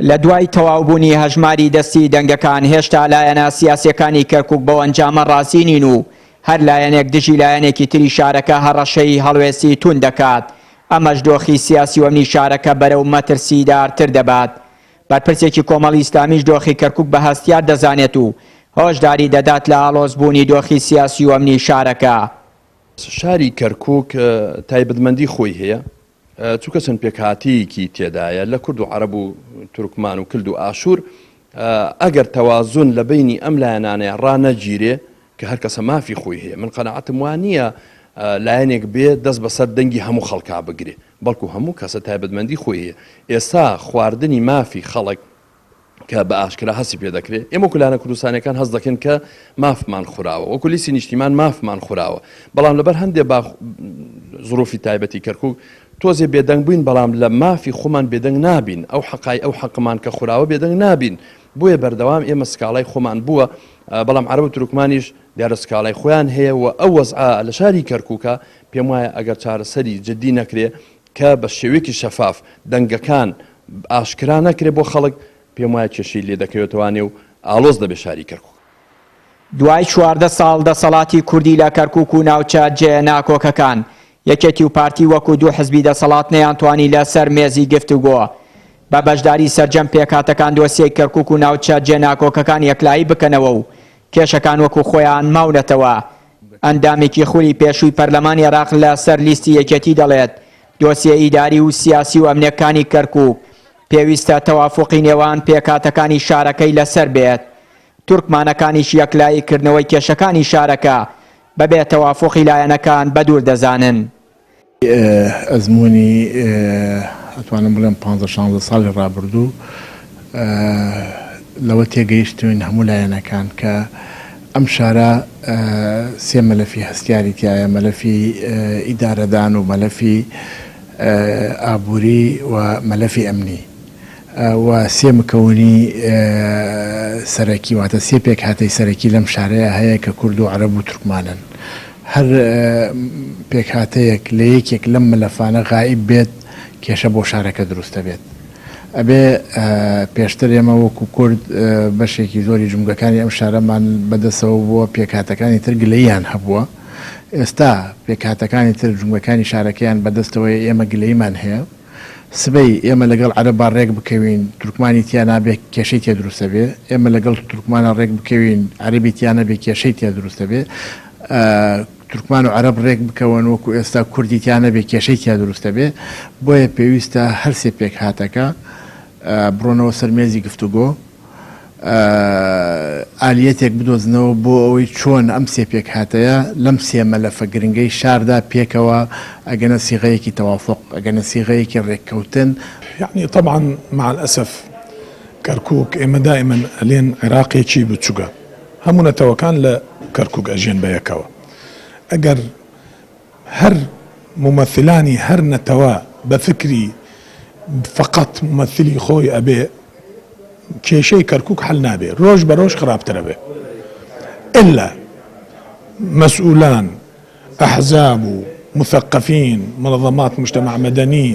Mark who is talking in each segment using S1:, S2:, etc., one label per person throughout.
S1: لە دوای تەواوبوونی هەژماری دەستی دەنگەکان هێشتا لایەنە سیاسیەکانی کەرکوک بەو ئەنجامە ڕازی نین و هەر لایەنێک دژی لایەنێکی تری شارەکە هەڕەشەی هەڵوێستی توند دەکات، ئەمەش دۆخی سیاسی و ئەمنی شارەکە بەرەو مەترسیدارتر دەبات. بەرپرسێکی کۆمەڵی ئیسلامیش دۆخی کەرکوک بە هەستیار دەزانێت و هۆشداری دەدات لە ئاڵۆزبوونی دۆخی سیاسی و ئەمنی شارەکە.
S2: شاری کەرکوک تایبەتمەندی خۆی هەیە، چونکە چەند پێکهاتەیەکی تێدایە لە کورد و عەرەب و تورکمان و کلد و ئاشوور، ئەگەر تەوازون لە بەینی ئەم لایەنانەیا ڕانەگیرێ کە هەر کەسە مافی خۆی هەیە، من قەناعەتم وا نییە لایەنێک بێ دەست بەسەر دەنگی هەموو خەڵکا بگرێ، بەڵکو هەموو کەسە تایبەتمەندی خۆی هەیە، ئێستا خواردنی مافی خەڵک کە بە ئاشکرا هەستی پێ دەکرێ، ئێمە وەکو لایەنە کوردستانیەکان هەست دەکەین کە مافمان خوراوە، وەکو لیستی نیشتیمان مافمان خوراوە، بەڵام لەبەر هەندێ با زروفی تایبەتی کەرکوک تۆزێ بێدەنگ بووین، بەڵام لە مافی خۆمان بێدەنگ نابین، ئەو حەقای ئەو حەقمان کە خوراوە بێدەنگ نابین، بۆیە بەردەوام ئێمە سکاڵای خۆمان بووە، بەڵام عەرەب و تورکمانیش دیارە سکاڵای خۆیان هەیە و ئەو وەزعە لە شاری کەرکوکە پێم وایە ئەگەر چارەسەری جدی نەکرێ کە بە شێوەیەکی شەفاف دەنگەکان ئاشکرا نەکرێ بۆ خەڵک، پێم وایە کێشەی لێ دەکەوێتەوانێ و ئاڵۆز دەبێ شاری کەرکوک.
S1: دوای 14 ساڵ دەسەڵاتی کوردی لە کەرکوک و ناوچە جێ ناکۆکەکان، یەکێتی و پارتی وەکو دوو حزبی دەسەڵات نەیانتوانی لە سەر مێزی گفتوگۆ بە بەشداری سەرجەم پێکهاتەکان دۆسیەی کەرکوک و ناوچە جێ ناکۆکەکان یەکلایی بکەنەوە و کێشەکان وەکو خۆیان ماونەتەوە. ئەندامێکی خولی پێشووی پەرلەمانی عێراق لە سەر لیستی یەکێتی دەڵێت، دۆسیە ئیداری و سیاسی و ئەمنیەکانی کەرکوک پێویستە تەوافوقی نێوان پێکهاتەکانی شارەکەی لەسەر بێت، تورکمانەکانیش یەکلایی کردنەوەی کێشەکانی شارەکە بەبێ تەوافوقی لایەنەکان بەدوور دەزانن.
S3: ئەزموونی ئەتوانم بڵێم پانزە شانزە ساڵی ڕابردوو لەوە تێگەیشتوین هەموو لایەنەکان کە ئەم شارە سێ مەلەفی هەستیاری تایە مەلەفی ئیدارەدان و مەلەفی ئابووری و مەلەفی ئەمنی و سێ مکەونی سەرەکی واتە سێ پێکهاتەی سەرەکی لەم شارەیا هەیە کە کورد و عەرەب و تورکمانن. هەر پێکهاتەیەک لە یەکێک لەم مەلەفانە غائیب بێت کێشە بۆ شارەکە دروست دەبێت. ئەبێ پێشتر ئێمە وەکو کورد بەشێکی زۆری جومگەکانی ئەم شارەمان بەدەستەوە بووە، پێکهاتەکانی تر گلەییان هەبووە. ئێستا پێکهاتەکانی تر جومگەکانی شارەکەیان بەدەستەوەیە ئێمە گلەییمان هەیە. سبەی ئێمە لەگەڵ عەرەبا ڕێک بکەوین تورکمانی تیا نابێ کێشەی تێ دروست دەبێ، ئێمە لەگەڵ تورکمانا ڕێک بکەوین عەرەبی تیا نەبێ کێشەی تێ دروست دەبێ، تورکمان و عەرەب ڕێک بکەون وەکو ئێستا کوردی تیا نەبێ کێشەی تیا دروست دەبێ، بۆیە پێویستە هەرسێ پێکهاتەکە بڕۆنەوە سەر مێزی گفتوگۆ. ئالیەتێک بدۆزنەوە بۆ ئەوەی چۆن ئەم سێ پێکهاتەیە لەم سێ مەلەفە گرنگەی شاردا پێکەوە ئەگەنە سیغەیەکی تەوافوق، ئەگەنە سیغەیەکی ڕێککەوتن.
S4: یەعنی تەبعەن مع الاسف کەرکوک ئێمە دائیمەن ئەلێن عێراقێکی بچوگە هەموو نەتەوەکان لە کەرکوک ئەژێن بەیەکەوە ئەگەر هەر مومەسلانی هەر نەتەوە بە فکری فەقەت مومەسلی خۆی ئەبێ کێشەی کەرکوک حەل نابێ رۆژ بە رۆژ خراپتر ئەبێ ئیلا مەسئولان ئەحزاب و موسەقەفین منظمات مجتمع مەدەنی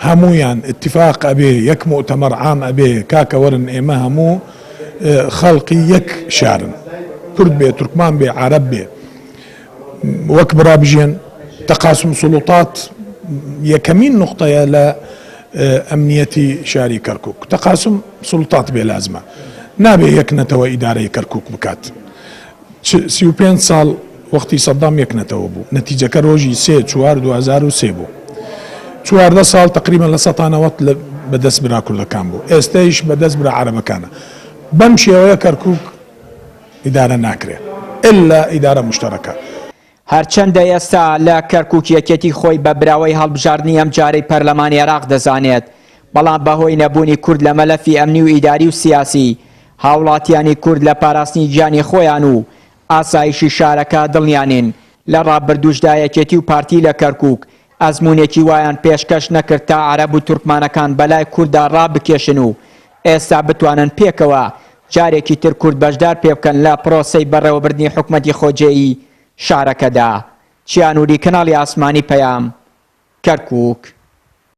S4: هەموویان اتفاق ئەبێ یەک موئتەمەر عام ئەبێ کاکە وەرن ئێمە هەموو خەڵقی یەک شارن کورد بێ تورکمان بێ عەرەب بێ وەک برا بژێن، تەقاسوم سوڵوتات یەکەمین نوقتەیە لە ئەمنیەتی شاری کەرکوک، تەقاسوم سوڵتات بێ لازمە، نابێ یەک نەتەوە ئیدارەی کەرکوک بکات، 35 ساڵ وەختی سەدام یەک نەتەوە بوو، نەتیجەکە رۆژی سێ چوار 2003 بوو، 14 ساڵ تەقریبەن لە سەتا نەوەت بەدەست برا کوردەکان بوو، ئێستەیش بەدەست برا عەرەبەکانە، بەم شێوەیە کەرکوک. ئیدارە ناکرێ ئیلا ئیدارە موشتەرەکە.
S1: هەرچەندە ئێستا لە کەرکوک یەکێتی خۆی بە براوەی هەڵبژاردنی ئەمجارەی پەرلەمانی عێراق دەزانێت، بەڵام بەهۆی نەبوونی کورد لە مەلەفی ئەمنی و ئیداری و سیاسی، هاوڵاتیانی کورد لە پاراستنی گیانی خۆیان و ئاسایشی شارەکە دڵنیا نین. لە ڕابردووشدا یەکێتی و پارتی لە کەرکوک ئەزموونێکی وایان پێشکەش نەکرد تا عەرەب و تورکمانەکان بەلای کورددا ڕابکێشن و ئێستا بتوانن پێکەوە جارێکی تر کورد بەشدار پێبکەن لە پرۆسەی بەڕێوەبردنی حکومەتی خۆجێیی شارەکەدا. چیا نوری، کەناڵی ئاسمانی پەیام، کەرکوک.